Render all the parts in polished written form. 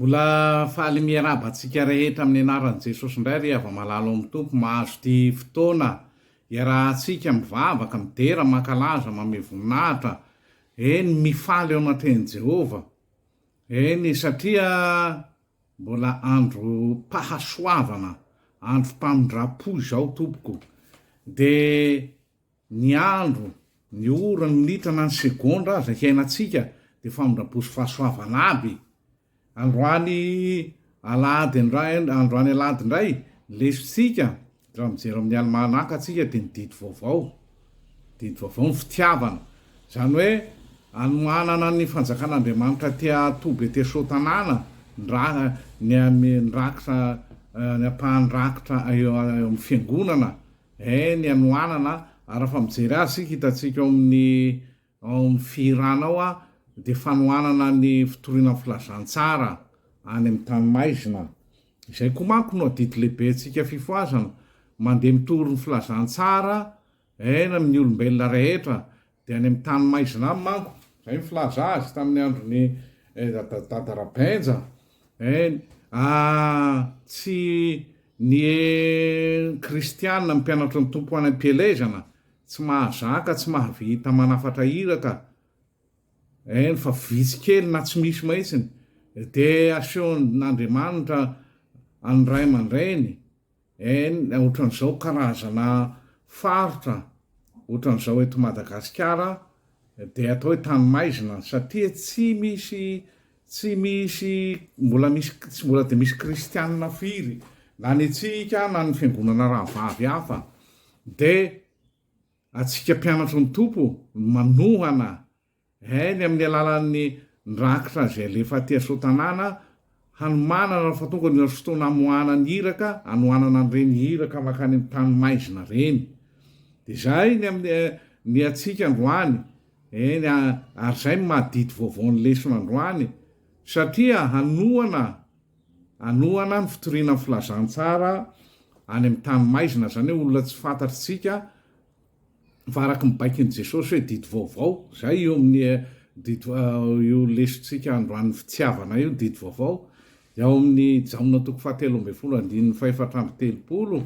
Mbola faly miarahaba antsika rehetra amin'ny anaran'i Jesosy indray ry hava-malala ao amin'ny Tompo mahazo ity fotoana iarahantsika mivavaka, midera, mankalaza, mamehy voninahitra, eny mifaly eo anatrehan'i Jehovah. Eny satria mbola androm-pahasoavana, androm-pamindram-po izao tompoko. Dia Ny andro, ny ora, ny minitra na ny segondra aza hiainantsika dia famindram-po sy fahasoavana aby. Androany alahady indray, androany alahady indray, ny lesontsika, raha mijery amin'ny alimanaka tsika dia ny didy vaovao. Didy vaovao ny fitiavana. Izany hoe anohanana ny fanjakan'Andriamanitra aty Toby aty Soatanàna, ny ra, ny ny rakitra, ny ampahan'ny rakitra eo amin'ny fiangonana Eny hanoanana, ary raha fa mijery azy isika hitantsika ao amin'ny ao amin'ny fihirana ao dia fanohanana ny fitoriana ny filazantsara any amin'ny tany maizina. Izay koa manko no adidy lehibe antsika fifohazana, mandeha mitory ny filazantsara eny amin'ny olombelona rehetra, Dia any amin'ny tany maizina any manko, izay ny filaza azy tamin'ny andron'i Dada Rabenja, eny, tsy ny kristiana mpianatry ny Tompo any am-pielezana, tsy mahazaka, tsy mahavita manafatra iraka, eny fa vitsy kely na tsy misy mahitsiny, dia asehon'Andriamanitra an'ny ray aman-dreny, Eny, ohatran'izao karazana faritra ohatran'izao eto Madagasikara dia atao hoe tany maizina satria tsy misy tsy misy mbola misy tsy mbola dia misy kristianina firy na ny antsika na ny fiangonana rahavavy hafa dia antsika mpianatry ny Tompo no manohana Eny, amin'ny alalan'ny ny rakitra izay alefa aty Soatanàna, hanomanana rehefa tonga ny fotoana hamoahana ny iraka, hanohanana an'ireny iraka mankany amin'ny tany maizina ireny. Dia izay ny amin'ny ny antsika androany. Eny, ary izay no maha didy vaovao ny lesona androany, satria hanohana hanohana ny fitoriana ny filazantsara any amin'ny tany maizina, izany hoe olona tsy fantatritsika, Fa araka ny baikon'i Jesosy hoe didy vaovao, izay io amin'ny didy io lesontsika androany fitiavana io, didy vaovao, dia ao amin'ny Jaona toko fahatelo ambin'ny folo andininy fahefatra amby telopolo,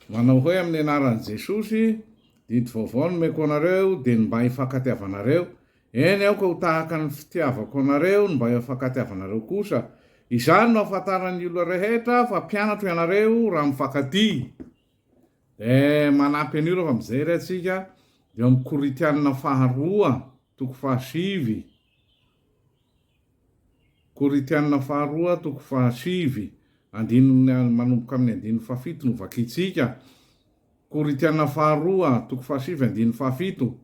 manao hoe amin'ny anaran'i Jesosy, didy vaovao nomeko anareo dia ny mba hifankatiavanareo, eny aoka ho tahaka ny fitiavako anareo ny mba hifankatiavanareo kosa, izany no ahafantaran'ny olona rehetra fa mpianatro ianareo raha mifankatia. Eh, manampy an'io rehefa mijery antsika dia ao amin'ny Korintianina faharoa toko fahasivy. Korintianina faharoa toko fahasivy, andininy manomboka amin'ny andininy fahafito no vakintsika. Korintianina faharoa toko fahasivy andininy fahafito.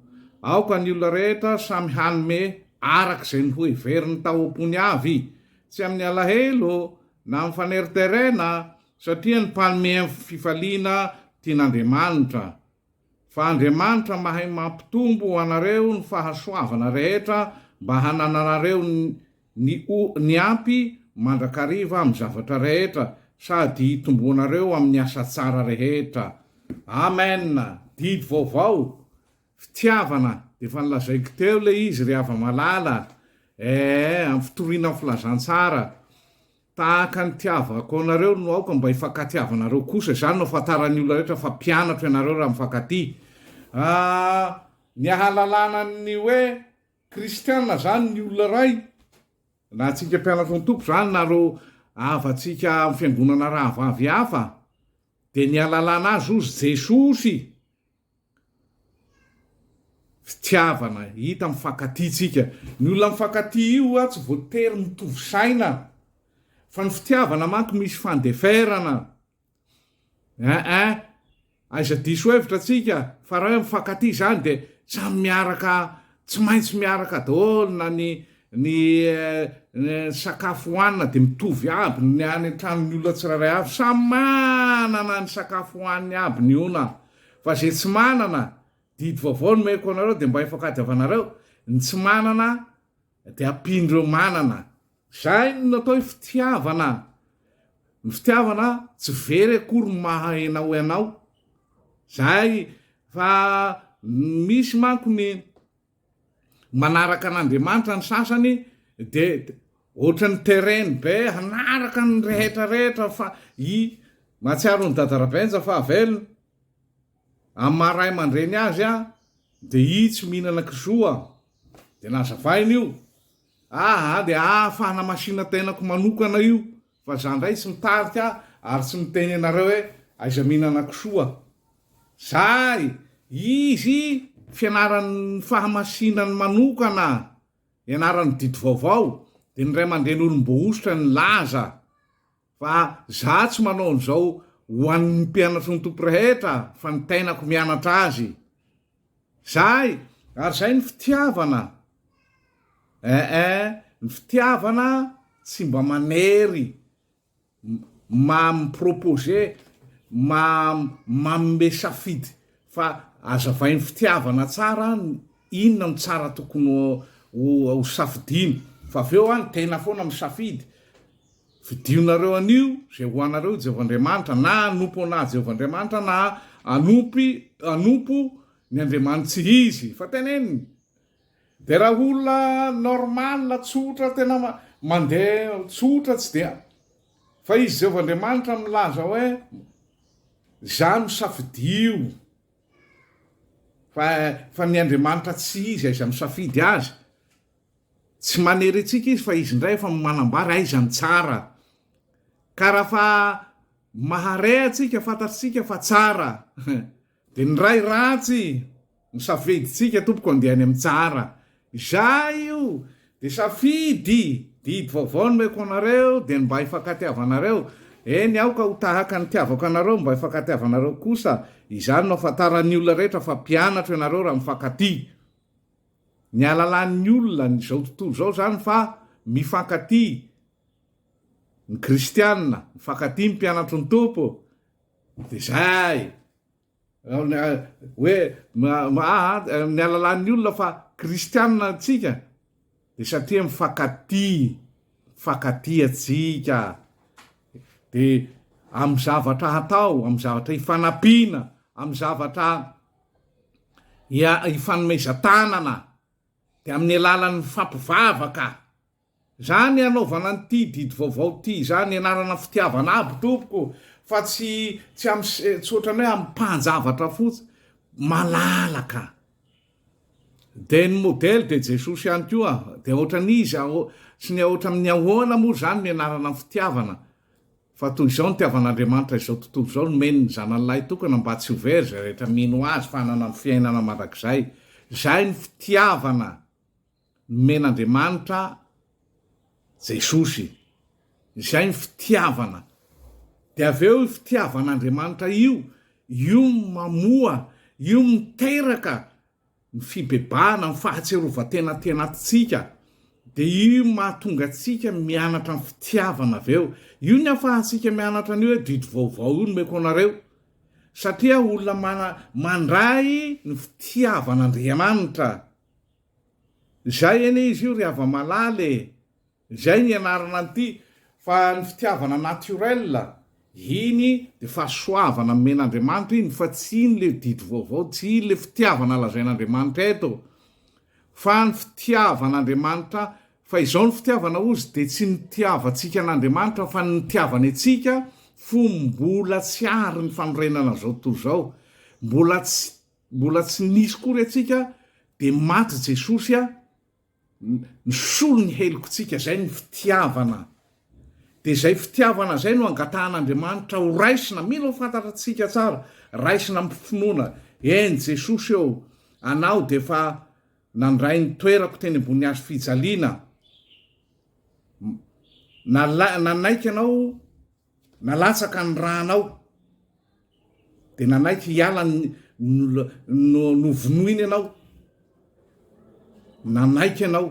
Aoka ny olona rehetra samy hanome araka izay noheveriny tao am-pony avy, tsy amin'ny alahelo na amin'ny faneriterena, Satria ny mpanome fifaliana tian'Andriamanitra, fa Andriamanitra mahay mampitombo ho anareo ny fahasoavana rehetra mba hanananareo ny ny ampy mandrakariva amin'ny zavatra rehetra sady hitomboanareo amin'ny asa tsara rehetra. Amen! Didy vaovao, fitiavana, dia efa nolazaiko teo ilay izy ry hava-malala ee, amin'ny fitoriana ny filazantsara. Tahaka ny itiavako anareo no aoka mba hifankatiavanareo kosa. Izany no ahafantaran'ny olona rehetra fa mpianatro ianareo raha mifankatia. Ah, ny ahalalana ny hoe kristiana izany ny olona iray, na antsika mpianatry ny Tompo izany na ireo havantsika amin'ny fiangonana rahavavy hafa, dia ny ahalalana azy hozy Jesosy. Fitiavana, hita mifankatia tsika. Ny olona mifankatia io a tsy voatery mitovy saina fa ny fitiavana manko misy fandeferana eh aiza diso hevitra tsika fa raha hoe mifankatia izany dia samy miaraka tsy maintsy miaraka daholo na ny ny ny sakafo hohanina dia mitovy aby ny any an-tranon'ny olona tsirairay avy samy manana ny sakafo hohaniny aby ny ona Fa izay tsy manana, didy vaovao nomeko anareo dia mba hifankatiavanareo, ny tsy manana dia ampian'ireo manana. Izay no atao hoe fitiavana. Ny fitiavana tsy very akory ny maha enao anao. Izay fa misy manko ny manaraka an'Andriamanitra ny sasany dia. Ohatran'ny terrain be hanaraka ny rehetra rehetra fa i mahatsiaro ny Dada Rabenja fa velona amin'ny maha ray aman-dreny azy aho dia i tsy mihinana kisoa dia nazavainy io aa dia ahafahana masina tenako manokana io fa za ndray tsy mitarika ary tsy miteny anareo hoe aiza mihinana kisoa zay izy fianaran'ny fahamasinany manokana Ianarany didy vaovao dia ny ray aman-dreny olom-boahosotra nilaza fa za tsy manao an'izao ho an'ny mpianatry ny Tompo rehetra fa ny tenako mianatra azy. Zay! Ary zay ny fitiavana. Eh eh, ny fitiavana tsy mba manery. Ma mi-proposer, ma manome safidy fa azavain'ny fitiavana tsara inona no tsara tokony ho ho safidiana fa avy eo an tena foana misafidy, fidionareo an'io izay ho anareo Jehovah Andriamanitra na hanompo anà Jehovah Andriamanitra na hanompy hanompo ny andriamani-tsy izy fa teneniny. Dia raha olona normal tsotra tena mandeha tsotra tsy dia fa izy Jehovah Andriamanitra milaza hoe za no safidio fa fa ny Andriamanitra tsy izy aiza misafidy azy tsy manery antsika izy fa izy indray efa manambara aiza ny tsara ka raha fa mahare antsika fantatsika fa tsara Dia ny ray ratsy ny safidintsika tompoko andeha any amin'ny tsara. Izay io dia safidy, didy vaovao nomeko anareo dia ny mba hifankatiavanareo. Eny aoka ho tahaka ny nitiavako anareo mba hifankatiavanareo kosa. Izany no ahafantaran'ny olona rehetra fa mpianatro ianareo raha mifankatia. Ny ahalalan'ny olona ny izao tontolo izao izany fa mifankatia ny kristiana, mifankatia ny mpianatry ny Tompo. Dia zay! Hoe aa ny alalan'ny olona fa kristianina antsika dia satria mifankatia, mifankatia antsika. Dia amin'ny zavatra hatao, amin'ny zavatra ifanampiana, amin'ny zavatra ifanomezan-tanana, dia amin'ny alalan'ny mifampivavaka. Zany anaovana an'ity didy vaovao ity izany anarana fitiavana aby tompoko fa tsy tsy am tsy ohatran'ny hoe amim-panjavatra fotsy malalaka de ny modely de Jesosy ihany koa de ohatran'iza sy ny ohatran'ny ny ahoana moa zany ny anarana ny fitiavana fa toy izao nitiavan'Andriamanitra izao tontolo izao nomeny ny zanany lahy tokana mba tsy ho very izay rehetra mino azy fa hanana ny fiainana mandrakizay zay ny fitiavana nomen'Andriamanitra Jesosy. Izay ny fitiavana. Dia avy eo io fitiavan'Andriamanitra io, io mamoa, io miteraka ny fibebahana, ny fahatsiarovan-tena aty anatintsika. Dia io mahatonga antsika mianatra ny fitiavana avy eo. Io ny ahafahantsika mianatra an'io hoe didy vaovao io nomeko anareo. Satria olona mana, mandray ny fitiavan'Andriamanitra. Izay anie izy io ry hava-malala e! Izay ny ianarana an'ity fa ny fitiavana naturel iny dia fahasoavana nomen'Andriamanitra iny fa tsy iny le didy vaovao, tsy iny le fitiavana lazain'Andriamanitra eto fa ny fitiavan'Andriamanitra fa izao ny fitiavana hozy dia tsy nitiavantsika an'Andriamanitra fa ny nitiavany antsika fony mbola tsy ary ny fanorenana izao tontolo izao, mbola tsy Mbola tsy nisy kory antsika dia maty Jesosy a nisolo ny helokontsika zay ny fitiavana dia zay fitiavana zay no angatahan'Andriamanitra ho raisina mila ho fantatratsika tsara raisina amin'ny finoana eny Jesosy ô anao dia efa nandray ny toerako teny ambony hazo fijaliana nanaiky anao Nalatsaka ny rànao, dia nanaiky hiala ny novonoina ianao, nanaiky ianao,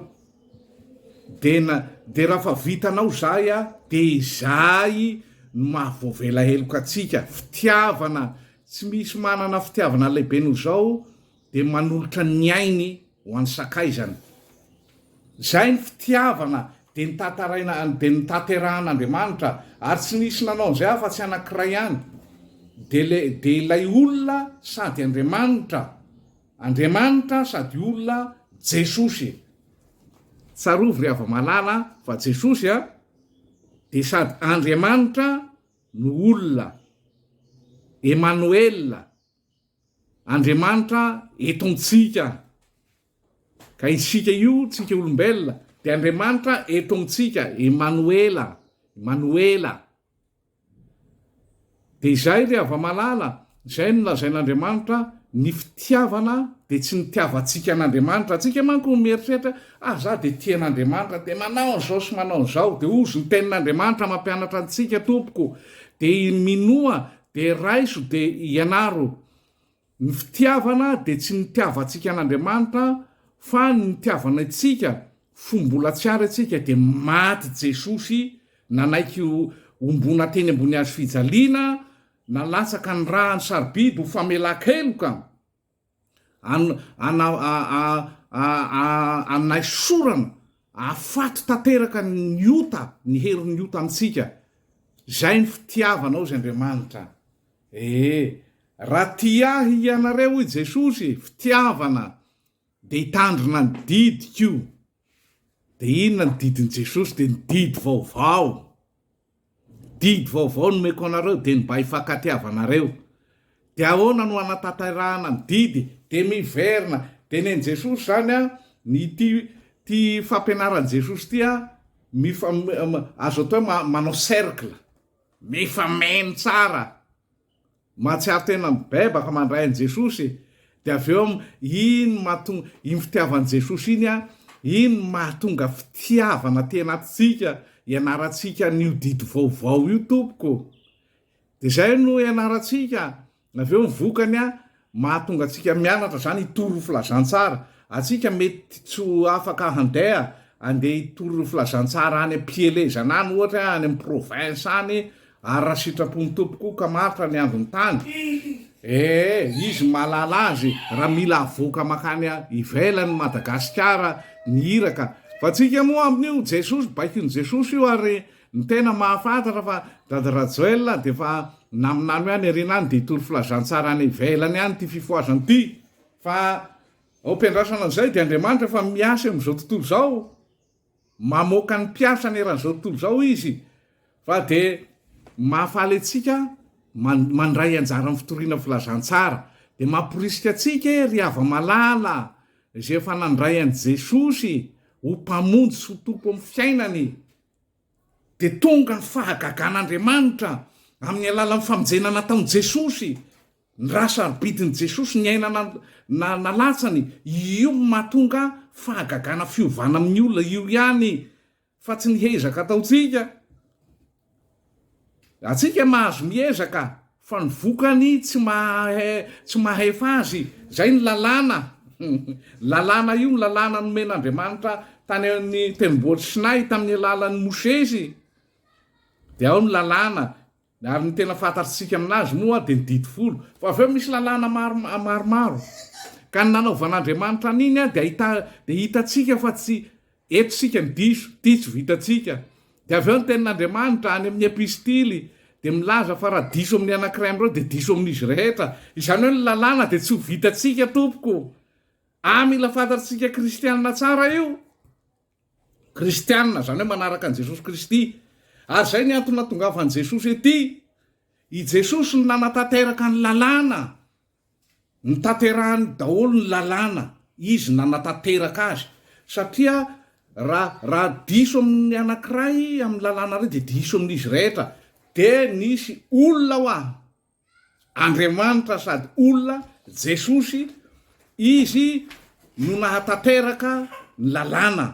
dia na dia raha fa vitanao izay a, dia izay no mahavoavela heloka antsika, fitiavana, tsy misy manana fitiavana lehibe noho izao, dia manolotra ny ainy ho an'ny sakaizany. Izay ny fitiavana dia nitantaraina dia notanterahan'Andriamanitra ary tsy nisy nanao an'izay afa tsy anankiray ihany dia le dia ilay olona sady Andriamanitra Andriamanitra sady olona Jesosy. Tsarovy ry hava-malala fa Jesosy a dia sady Andriamanitra no olona. Emanoela, Andriamanitra eto amintsika. Ka isika io, tsika olombelona, dia Andriamanitra eto amintsika, Emanoela, Emanoela. Dia izay ry hava-malala, izay no lazain'Andriamanitra, ny fitiavana dia tsy nitiavantsika an'Andriamanitra. Antsika manko mieritreritra, ah za dia tia an'Andriamanitra, dia manao an'izao sy manao an'izao, dia hozy ny tenin'Andriamanitra mampianatra antsika tompoko, dia minoa, dia raiso, dia ianaro. Ny fitiavana dia tsy nitiavantsika an'Andriamanitra fa ny nitiavana antsika fony mbola tsy ary antsika dia maty Jesosy nanaiky hombona teny ambony hazo fijaliana nalatsaka ny rany sarobidy ho famelan-keloka an ana a a a anaisorana ahafaty tanteraka ny ota ny herin'ny ota amintsika izay ny fitiavana hozy Andriamanitra Ee, raha tia Ahy hianareo, hoy Jesosy, fitiavana, dia hitandrina ny didiko. Dia inona ny didin'i Jesosy? Dia ny didy vaovao. Didy vaovao nomeko anareo, dia ny mba hifankatiavanareo. Dia ahoana no hanatanterahana ny didy? Dia miverina. Dia nen'i Jesosy izany an, ny ity, ity fampianaran'i Jesosy ity an, mifa, azo atao hoe manao cercle. Mifameno tsara. Mahatsiaro tena mibebaka mandray an'i Jesosy dia avy eo iny mahatonga iny fitiavan'i Jesosy iny an, iny mahatonga fitiavana aty anatintsika ianarantsika an'io didy vaovao io tompoko. Dia izay no ianarantsika Avy eo ny vokany mahatonga antsika mianatra izany hitory ny filazantsara. Antsika mety tsy ho afaka handeha andeha hitory ny filazantsara any am-pielezana any ohatra any amin'ny province any ary raha sitrapon'ny Tompo koa ka maharitra ny andron'ny tany. Ee, izy mahalala azy raha mila avoaka makany ivelan'i Madagasikara ny iraka. Fa antsika moa amin'io Jesosy, baikon'i Jesosy io ary Ny tena mahafantatra fa Dada Rajoelina dia efa naminany hoe any aoriana any dia hitory filazantsara any ivelany any ity fifohazana ity fa ao am-piandrasana an'izay dia Andriamanitra efa miasa eo amin'izao tontolo izao, mamoaka ny mpiasany eran'izao tontolo izao Izy fa dia mahafaly antsika mandray anjara amin'ny fitoriana filazantsara dia mamporisika antsika e ry hava-malala izay efa nandray an'i Jesosy ho Mpamonjy sy ho Tompo amin'ny fiainany Dia tonga ny fahagagan'Andriamanitra amin'ny alalan'ny famonjena nataon'i Jesosy, ny ra sarobidin'i Jesosy, ny aina nalatsany, io no mahatonga fahagagana fiovana amin'ny olona, io ihany fa tsy ny hezaka ataontsika. Antsika mahazo miezaka fa ny vokany tsy maha tsy mahefa azy, zay ny lalàna, lalàna io ny lalàna nomen'Andriamanitra tany amin'ny tendrombohitry Sinay tamin'ny alalan'i Mosesy, dia ao ny lalàna, ary ny tena fantatritsika aminazy moa dia ny didy folo, fa avy eo misy lalàna maro maromaro, ka ny nanaovan'Andriamanitra an'iny dia ahita dia hitantsika fa tsy Eto isika no diso, ity tsy vitantsika. Dia avy eo ny tenin'Andriamanitra any amin'ny epistily dia milaza fa raha diso amin'ny anankiray amin'ireo dia diso amin'izy rehetra. Izany hoe ny lalàna dia tsy ho vitantsika tompoko. Ah mila fantatsika kristianina tsara io. Kristianina, izany hoe manaraka an'i Jesosy Kristy. Ary izay ny antony nahatongavan'i Jesosy ety. I Jesosy no nanatanteraka ny lalàna. Notanterahiny daholo ny lalàna, izy nanatanteraka azy, satria raha raha diso amin'ny anankiray amin'ny lalàna iray dia diso amin'izy rehetra, dia nisy olona hoa, Andriamanitra sady olona, Jesosy, izy no nahatanteraka ny lalàna.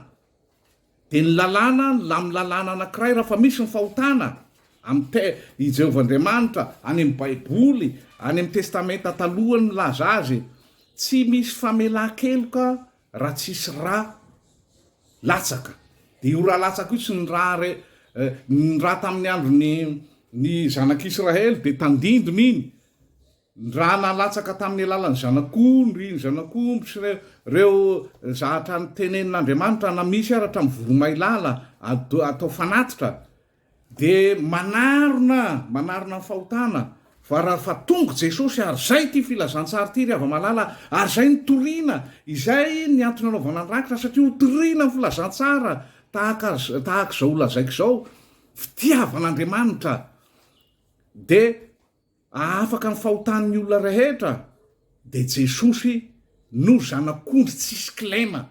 Dia ny lalàna, ny lamin-lalàna anankiray, raha fa misy ny fahotana, amin'ny te, i Jehovah Andriamanitra, any amin'ny Baiboly, any amin'ny Testamenta Taloha no milaza azy, tsy misy famelan-keloka raha tsisy ra latsaka. Dia io ra latsaka io tsy ny ra re, ny ra tamin'ny andron'ny ny zanak'Israely dia tandindona iny, Ny rà nalatsaka tamin'ny alalan'ny zanak'ondry, ny zanak'omby sy ireo ireo zahatra notenenin'Andriamanitra na misy ara hatramin'ny voromailala atao fanatitra dia manarona manarona ny fahotana. Fa raha fa tonga Jesosy ary izay ity filazantsara ity ry hava-malala ary izay no toriana, izay ny antony anaovana ny rakitra satria ho toriana ny filazantsara tahaka tahaka izao holazaiko izao, fitiavan'Andriamanitra dia ahafaka ny fahotan'ny olona rehetra dia Jesosy no zanak'ondry tsisy kilema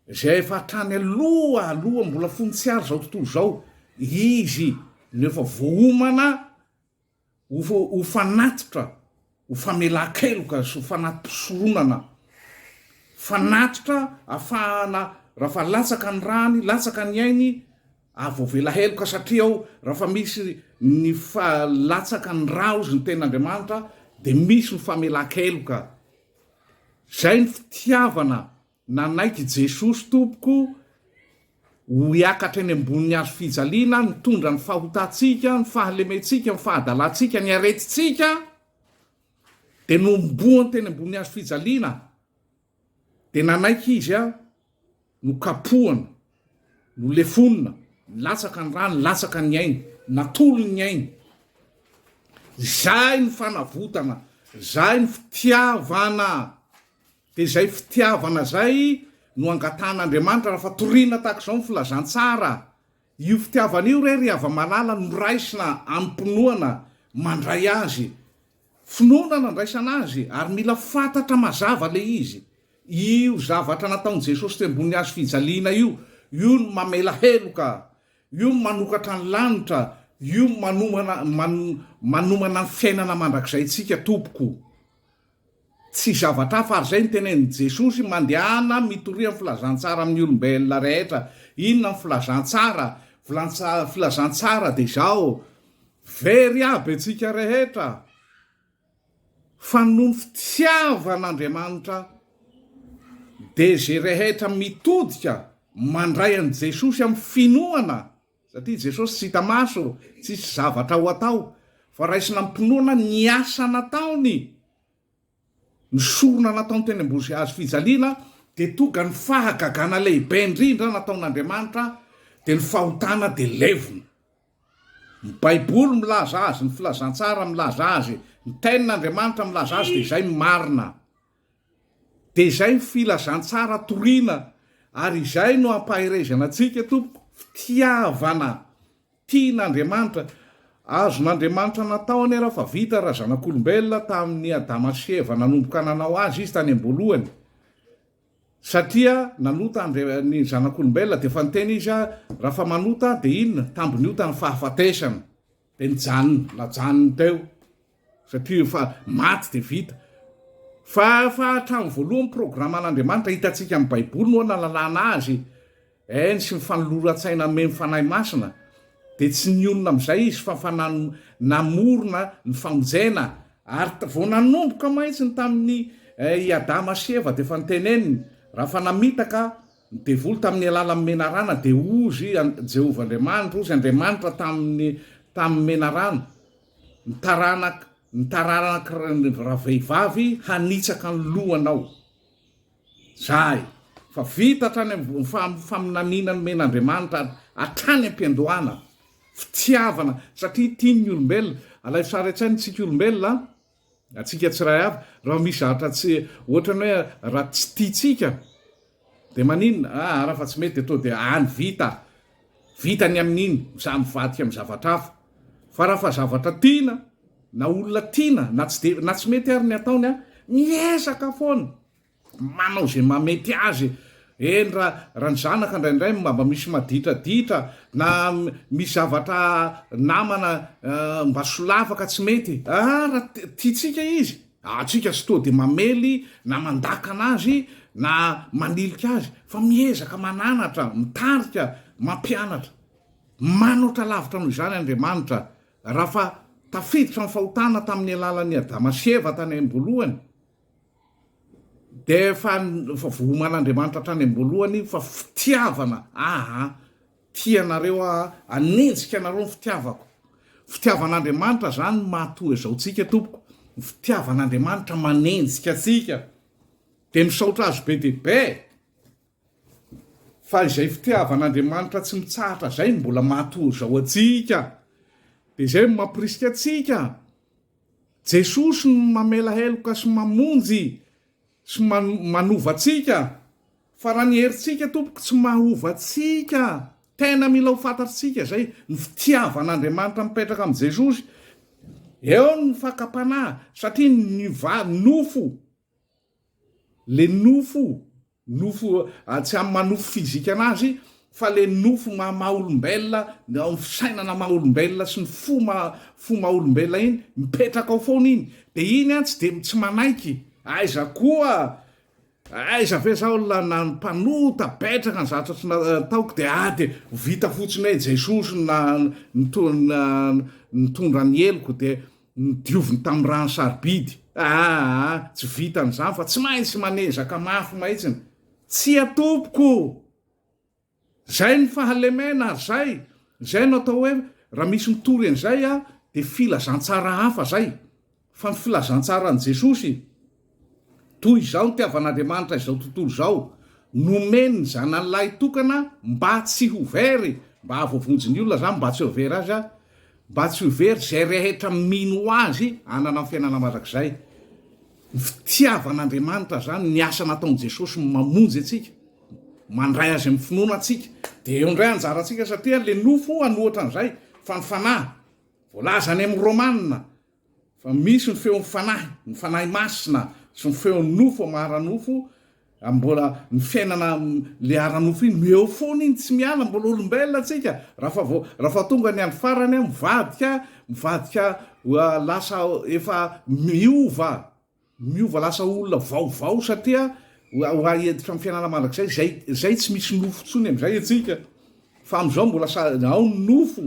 izay efa hatrany aloha aloha mbola fony tsy ary izao tontolo izao Izy no efa voaomana ho ho fanatitra, ho famelan-keloka sy ho fanati-pisoronana, fanatitra afahana raha fa latsaka ny rany, latsaka ny ainy, ary voavela heloka satria ao raha fa misy ny fa latsaka ny ra hozy ny tenin'Andriamanitra dia misy ny famelan-keloka. Zay ny fitiavana Nanaiky Jesosy Tompoko ho hiakatra eny ambonin'ny hazo fijaliana, nitondra ny fahotantsika, ny fahalementsika, ny fahadalantsika, ny aretintsika, dia nohomboany teny ambonin'ny hazo fijaliana, dia nanaiky Izy nokapohana, nolefonina, nilatsaka ny rany, nilatsaka ny ainy, natolony ny ainy. Izay ny fanavotana, izay ny fitiavana. Dia izay fitiavana izay no angatahan'Andriamanitra raha fa torina tahaka izao ny filazantsara. Io fitiavana io re ry hava-malala no raisina amim-pinoana mandray azy. Finoana nandraisana azy ary mila fantatra mazava ilay izy. Io zavatra nataon'i Jesosy teo ambony hazo fijaliana io, io no mamela heloka, io no manokatra ny lanitra, io no manomana manomana ny fiainana mandrakizaintsika tompoko. Tsy zavatra hafa ary izay no tenenin'i Jesosy, mandehana mitoria ny filazantsara amin'ny olombelona rehetra. Inona ny filazantsara? Filazantsara dia izao, very aby antsika rehetra, fa noho ny fitiavan'Andriamanitra dia izay rehetra mitodika mandray an'i Jesosy amin'ny finoana Satria Jesosy tsy hita maso, tsisy zavatra ho atao, fa raisina am-pinoana ny asa nataony, ny sorona nataony teny ambony hazo fijaliana, dia toga ny fahagagana lehibe indrindra nataon'Andriamanitra, dia ny fahotana dia levona. Ny Baiboly milaza azy, ny filazantsara milaza azy, ny tenin'Andriamanitra milaza azy, dia izay no marina. Dia izay ny filazantsara toriana ary izay no ampaherezana antsika tompoko, fitiavana tian'Andriamanitra, azon'Andriamanitra natao anie raha fa vita raha zanak'olombelona tamin'i Adama sy Eva nanomboka nanao azy izy tany am-boalohany satria nanota Andri ny zanak'olombelona dia efa niteny izy raha fa manota dia inona? Tambin'ny ota ny fahafatesana dia nijanona, najanony teo. Satria efa maty dia vita. Fa efa hatramin'ny voalohany programan'Andriamanitra hitantsika amin'ny baiboly no nalalana azy eny sy ny fanoloran-tsaina amen'ny Fanahy Masina dia tsy nionona amin'izay izy fa fa namorona ny famonjena ary vao nanomboka mantsy ny tamin'ny i Adama sy Eva dia efa noteneniny raha fa namitaka ny devoly tamin'ny alalan'ny menarana dia hozy Jehovah Andriamanitra hozy Andriamanitra tamin'ny tamin'ny menarana Ny taranak ny taranaky ravehivavy hanitsaka ny lohanao. Zay. Fa vita hatrany am fa faminaniana nomen'Andriamanitra hatrany am-piandohana. Fitiavana, satria tiany ny olombelona. Alaivo sary an-tsaina isika olombelona, antsika tsiray avy, raha misy zavatra tsy, ohatrany hoe raha tsy tiantsika, Dia maninona? Ah, raha fa tsy mety dia to dia any vita. Vita ny amin'iny, za mivadika amin'ny zavatra hafa. Fa raha fa zavatra tiana, na olona tiana, na tsy dia, na tsy mety ary ny ataony an, miezaka foana. Manao izay mahamety azy. Eny raha, raha ny zanaka indraindray mba misy maditraditra, na misy zavatra namana mba solafaka tsy mety, ah raha tiantsika izy, Antsika tsy toa dia mamely na mandakana azy na manilika azy fa miezaka mananatra, mitarika, mampianatra. Manoatra lavitra noho izany Andriamanitra raha fa tafiditra ny fahotana tamin'ny alalan'i Adama sy Eva tany am-boalohany dia efa efa voaoman'Andriamanitra hatrany am-boalohany fa fitiavana aa Tia anareo aho, hanenjika anareo ny fitiavako. Fitiavan'Andriamanitra izany no mahatoa izao antsika tompoko, ny fitiavan'Andriamanitra manenjika antsika. Dia misaotra azy be dia be fa izay fitiavan'Andriamanitra tsy mitsahatra izay no mbola mahatoa izao antsika. Dia izay no mampirisika antsika. Jesosy no mamela heloka sy mamonjy sy manova antsika fa raha ny herintsika tompoko tsy mahova antsika. Tena mila ho fantatritsika izay, ny fitiavan'Andriamanitra mipetraka amin'i Jesosy. Eo ny fakam-panahy satria ny va nofo, le nofo Nofo, tsy amin'ny maha nofo fizika anazy fa le nofo maha maha olombelona, ny ao amin'ny fisainana maha olombelona sy ny fo maha fo maha olombelona iny, mipetraka ao foana iny. De iny an tsy de tsy manaiky, aiza koa, aiza ve za olona na mpanota betraka ny zavatra tsy nataoko de ah de vita fotsiny hoe Jesosy no na nitondra ny heloko de Nodioviny tamin'ny rano sarobidy. Aa, tsy vitan'izany fa tsy maintsy manezaka mafy mahitsiny. Tsia tompoko! Zay ny fahalemena ary zay, zay no atao hoe raha misy mitory an'izay dia filazantsara hafa zay. Fa ny filazantsaran'i Jesosy, toy izao nitiavan'Andriamanitra izao tontolo izao, nomeny ny zanany lahy tokana mba tsy ho very, mba hahavoavonjy ny olona zany, mba tsy ho very azy, Mba tsy ho very izay rehetra mino Azy hanana ny fiainana mandrakizay. Ny fitiavan'Andriamanitra izany, ny asa nataon'i Jesosy mamonjy antsika, mandray Azy amin'ny finoana antsika. Dia eo indray anjarantsika satria ilay nofo hanohatra an'izay fa ny fanahy, voalaza any amin'ny Romana, Fa misy ny feon'ny Fanahy, ny Fanahy Masina, sy ny feon'ny nofo ama ara-nofo, mbola ny fiainana le ara-nofo iny, eo foana iny, tsy miala, mbola olombelona tsika, raha fa vao, raha fa tonga ny andro farany an, mivadika, mivadika lasa efa miova, Miova lasa olona vaovao satria ho hiditra amin'ny fiainana mandrakizay, izay izay tsy misy nofo intsony amin'izay isika fa amin'izao mbola sa ao ny nofo,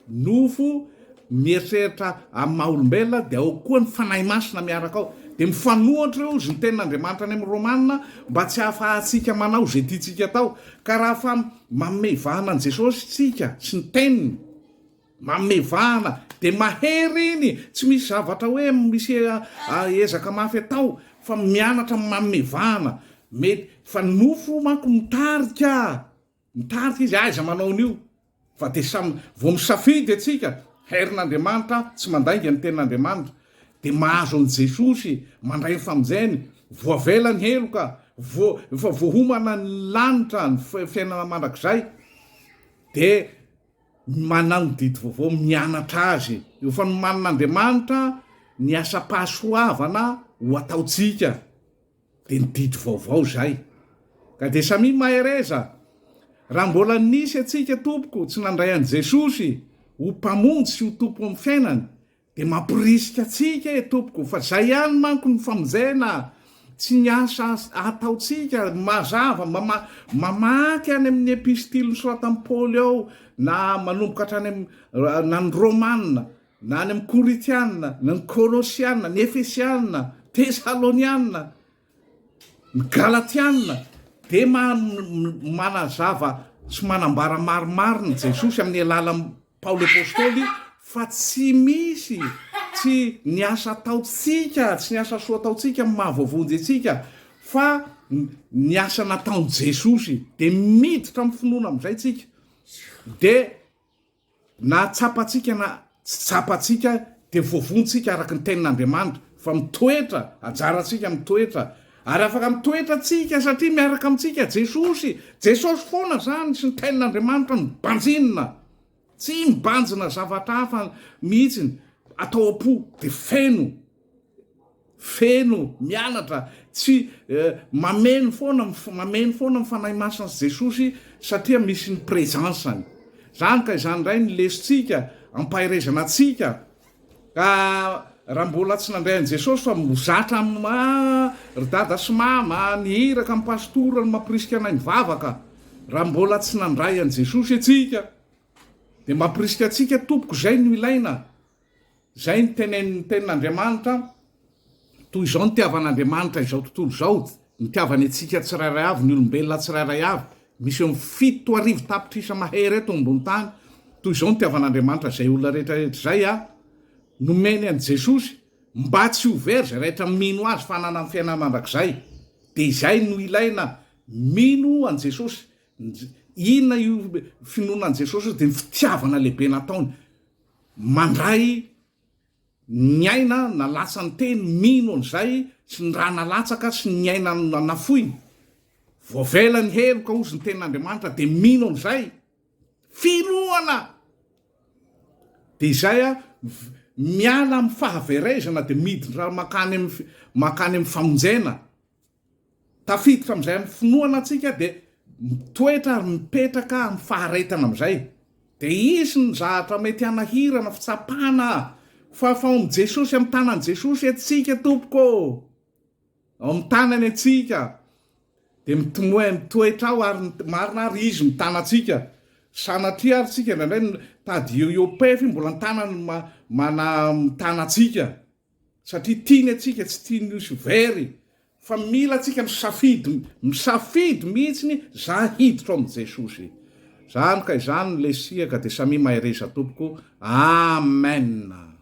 nofo mieritreritra amin'ny maha olombelona dia ao koa ny fanahy masina miaraka ao, dia mifanohitra eo izy ny tenin'Andriamanitra any amin'ny Romana mba tsy hahafahantsika manao izay tiantsika atao, ka raha fa manome vahana an'i Jesosy isika sy ny teniny, Manome vahana dia mahery iny, tsy misy zavatra hoe misy ezaka mafy atao fa mianatra manome vahana, mety fa ny nofo manko mitarika, mitarika izy aiza manao an'io fa dia samy vao misafidy antsika, herin'Andriamanitra tsy mandainga ny tenin'Andriamanitra dia mahazo an'i Jesosy, mandray ny famonjeny, voavela ny heloka, voa efa voahomana ny lanitra, ny fiainana mandrakizay dia Manao ny didy vaovao mianatra azy. Efa nomanin'Andriamanitra ny asam-pahasoavana ho ataontsika. Dia ny didy vaovao izay. Ka dia samia mahereza. Raha mbola nisy antsika tompoko tsy nandray an'i Jesosy ho Mpamonjy sy ho Tompo amin'ny fiainany Dia mamporisika antsika e tompoko fa zay ihany manko ny famonjena tsy ny asa ataontsika mazava mama mamaky any amin'ny epistily nosoratan'i Paoly ao na manomboka hatrany amin'ny na ny Romana na any amin'ny Koritiana na ny Kolosiana ny Efesiana Tesaloniana Ny Galatiana dia manazava sy manambara marimarina Jesosy amin'ny alalan'i Paoly Apostoly fa tsy misy, tsy ny asa ataontsika, tsy ny asa soa ataontsika no mahavoavonjy antsika fa ny asa nataon'i Jesosy. Dia miditra amin'ny finoana amin'izay tsika. Dia Na tsapantsika na tsy tsapantsika dia voavontsika araka ny tenin'Andriamanitra fa mitoetra, anjarantsika mitoetra ary afaka mitoetra tsika satria miaraka amintsika Jesosy, Jesosy foana zany sy ny tenin'Andriamanitra no banjinina, tsy mibanjina zavatra hafa mihitsiny, atao am-po dia feno. Feno, mianatra, tsy mameno foana, mameno foana ny Fanahy Masina sy Jesosy satria misy ny présence-ny. Zany ka izany indray ny lesontsika, ampaherezana antsika. Ka raha mbola tsy nandray an'i Jesosy fa mozatra amin'ny ry dada sy mama, ny iraka, ny pastora no mampirisika anay mivavaka. Raha mbola tsy nandray an'i Jesosy antsika dia mampirisika antsika tompoko izay no ilaina. Izay no tenenin'ny Tenin'Andriamanitra, Toy izao nitiavan'Andriamanitra izao tontolo izao, nitiavany antsika tsirairay avy, ny olombelona tsirairay avy, misy eo amin'ny 7000 tapitrisa mahery eto ambony tany, toy izao nitiavan'Andriamanitra izay olona rehetra rehetra izay, a, nomeny an'i Jesosy, mba tsy ho very izay rehetra mino Azy fa hanana ny fiainana mandrakizay. Dia izay no ilaina, mino an'i Jesosy. Inona io finoana an'i Jesosy io? Dia ny fitiavana lehibe nataony. Mandray. Ny aina nalatsany teny mino an'izay sy ny rà nalatsaka sy ny aina nafoiny. Voavela ny heloka hozy ny tenin'Andriamanitra dia mino an'izay. Finoana! Dia izay a, miala amin'ny fahaverezana dia miditra mankany amin'ny mankany amin'ny famonjena. Tafiditra amin'izay amin'ny finoana antsika dia mitoetra ary mipetraka amin'ny faharetana amin'izay. Dia hisy ny zahatra mety hanahirana, fitsapana, fa fa ao amin'i Jesosy, amin'ny tanan'i Jesosy antsika tompoko ô! Ao amin'ny tanany antsika. Dia mitomoe mitoetra ao ary marina ary Izy mitana antsika. Sanatria ary tsika indraindray mitady eo eo pefy mbola ny tanany mana mitana antsika. Satria tiany antsika tsy tiany ho very fa mila antsika misafidy misafidy mihitsiny za hiditra ao amin'i Jesosy. Zany ka izany ny lesia ka dia samia mahereza tompoko. Amen.